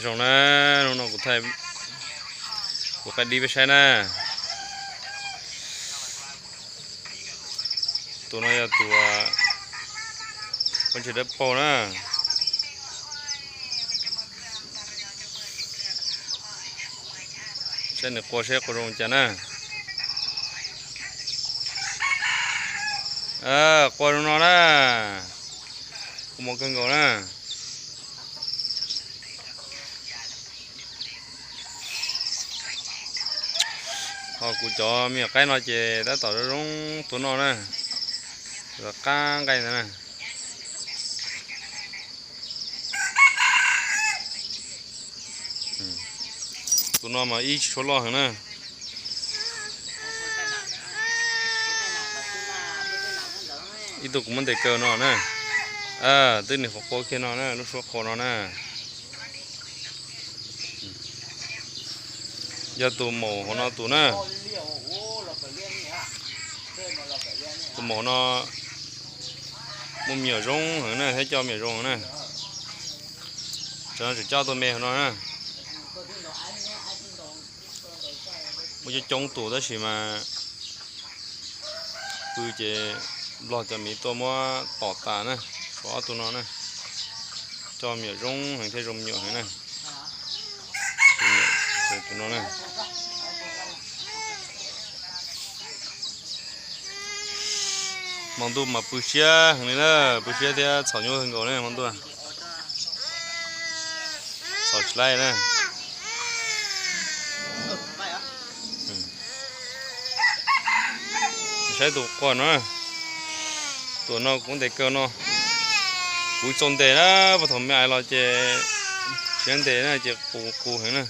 Zoo na, hnub no kuv thaij kuv qaib dib peb saib na. Tus no yog tus poj ntxoog dawb paug na. Saib nws qua seb qua zoo cas na. Qua zoo no na. Kua muag kawg nkaus na. Ho kuv cov me nyuam qaib no ces tab tom zoo zoo tus no na. Qab nqaij ntawd na. Tus no mas ib tsis tshua loj heev na. Ib tug kuv muab ntes kaw no na. Twb nws qhuav qua kiag no na, lub suab qua no na. Yog tus maum hauv no tus na. Tus maum no muaj me nyuam zoo heev na, thiab coj me nyuam zoo heev na. Tam no tseem coj tus me hauv no na. Muaj coob coob tus tab sis mas pw ces nplog cov miv tuaj muab tom tas na. Tshuav ob tug no na, coj me nyuam zoo heev thiab zoo me nyuam heev na. Tus no na. Hmo ntuj mas pw siab heev li na, pw siab thiab txhom nyuj kawg nkaus na hmo ntuj. Txhom tsis laib na. Saib tus quas no, tus no kuv ntes kaw no. Kuv txaus ntes na, puag thaum me ais los ces tsis ntes na ces qus qus heev na.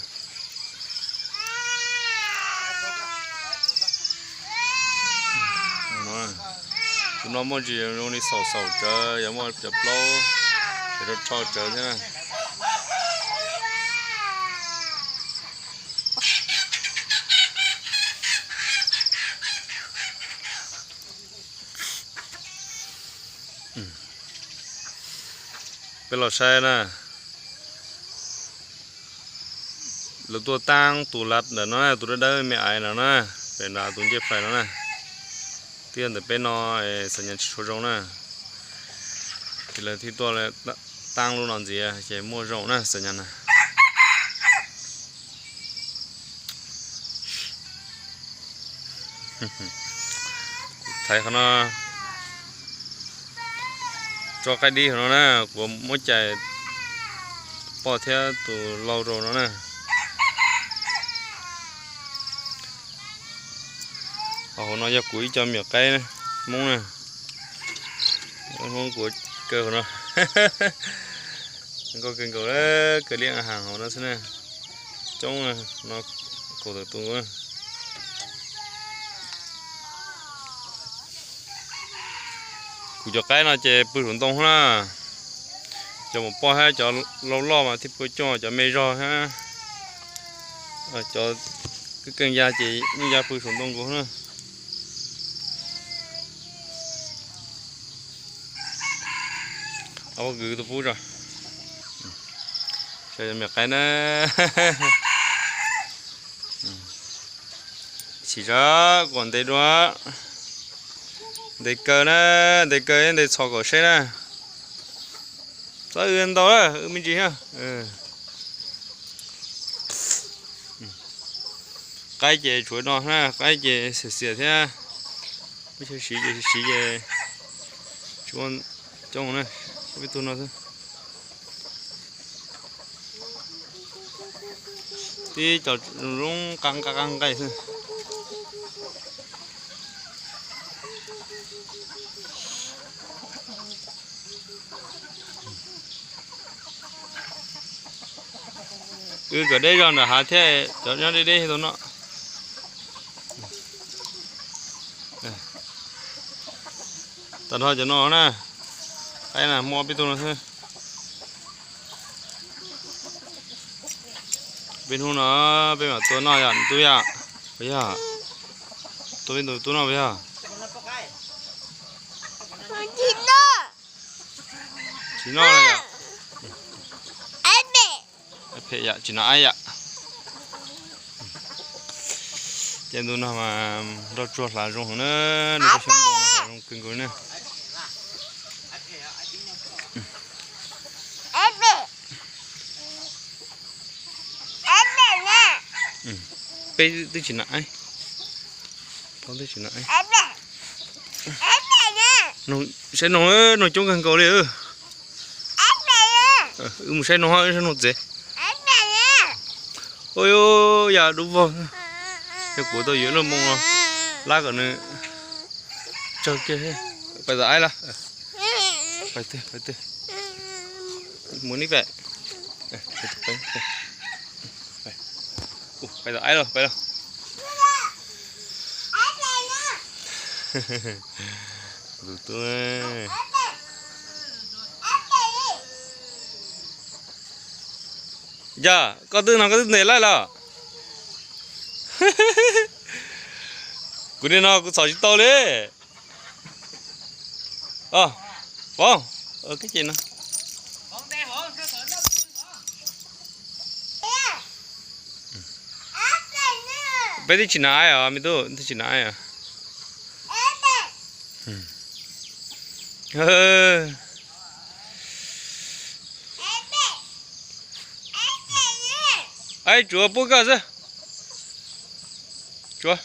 Tus no muaj ntsis zoo li xaum xaum tsawv, yog muaj cov plaub es rho rho tsawv thiab na. Peb los saib na, lawv tuaj taab tus lab ntawm no, tus dawb dawb me ais no na, pem nrad tus ncej plais no na. Twb yog ntawm peb no, xam nyas tsis tshua zoo na, ces lawv thiaj tuaj taab lub no ntxiv ces muaj zoo na xam nyas na. Kuv thaiv qhov no, tso qaib dib qhov no na, kuv muab cais poj thiab tus lau rau no na. Hauv no yog kuv ib co me nyuam qaib Hmoob na, Hmoob kuv kaw hauv no. Nkauj kawg nkaus, kaw liab haas hauv no xwb na. Coob no, kaum tawm tus. Kuv cov qaib no ces pw saum ntoo na. Cov maum poj thiab cov lau loj mas thiaj pw coob, cov me zog thiab cov keej ya ces yeej ya pw saum ntoo nkaus na. Au, kwv tus pub tso. Saib me qaib na. Chim zog kom ntes dua. Ntes kaw na, ntes kaw ntes txhom kom seb na. Txhob ntau, wb me ntsis thiab. Qaib ces tshuav no na, qaib ces xiam xiam thiab. Muaj chaw siv ces siv ces tsis muaj coob na, peb tug no xwb. Tib co zoo zoo qab nqaij xwb. Wb kom deb zog nram hav thiab, cov nyob deb deb tau noj. Tag nrho cov no na, qaib na muaj peb tug no xwb. Peb hnub no peb mam tua noj yom tub yom. Puas yog? Tua peb tus tub noj puas yog? Tsis noj no yom. Phem yam tsis nam aib yam. Ces ntu no mas nroj tsuag hlav zoo heev na, nws cov xyoob ntoo hlav zoo kawg nkaus na. Peb twb tsis nam aib, twb tsis nam aib. Saib noog, noog coob kawg nkaus li. Wb mus saib noog, saib noog tsev. Ua yog dub vog, yog kuv tau yuav lub moo no lab kom nws tsawg kiag. Pais tom aib los? Pais twg, pais twg? Mus nib pem. Pais tom aib los, pais los. Tus tub, yog koj twb no koj twb ntes laij los? Kuv niaj no kuv txhom tsis tau li. Os, Foom, kab ces no. Peb twb tsis nam aib os, me tub, twb tsis nam aib os. Aib tsuav pub koj xwb. Tsuav.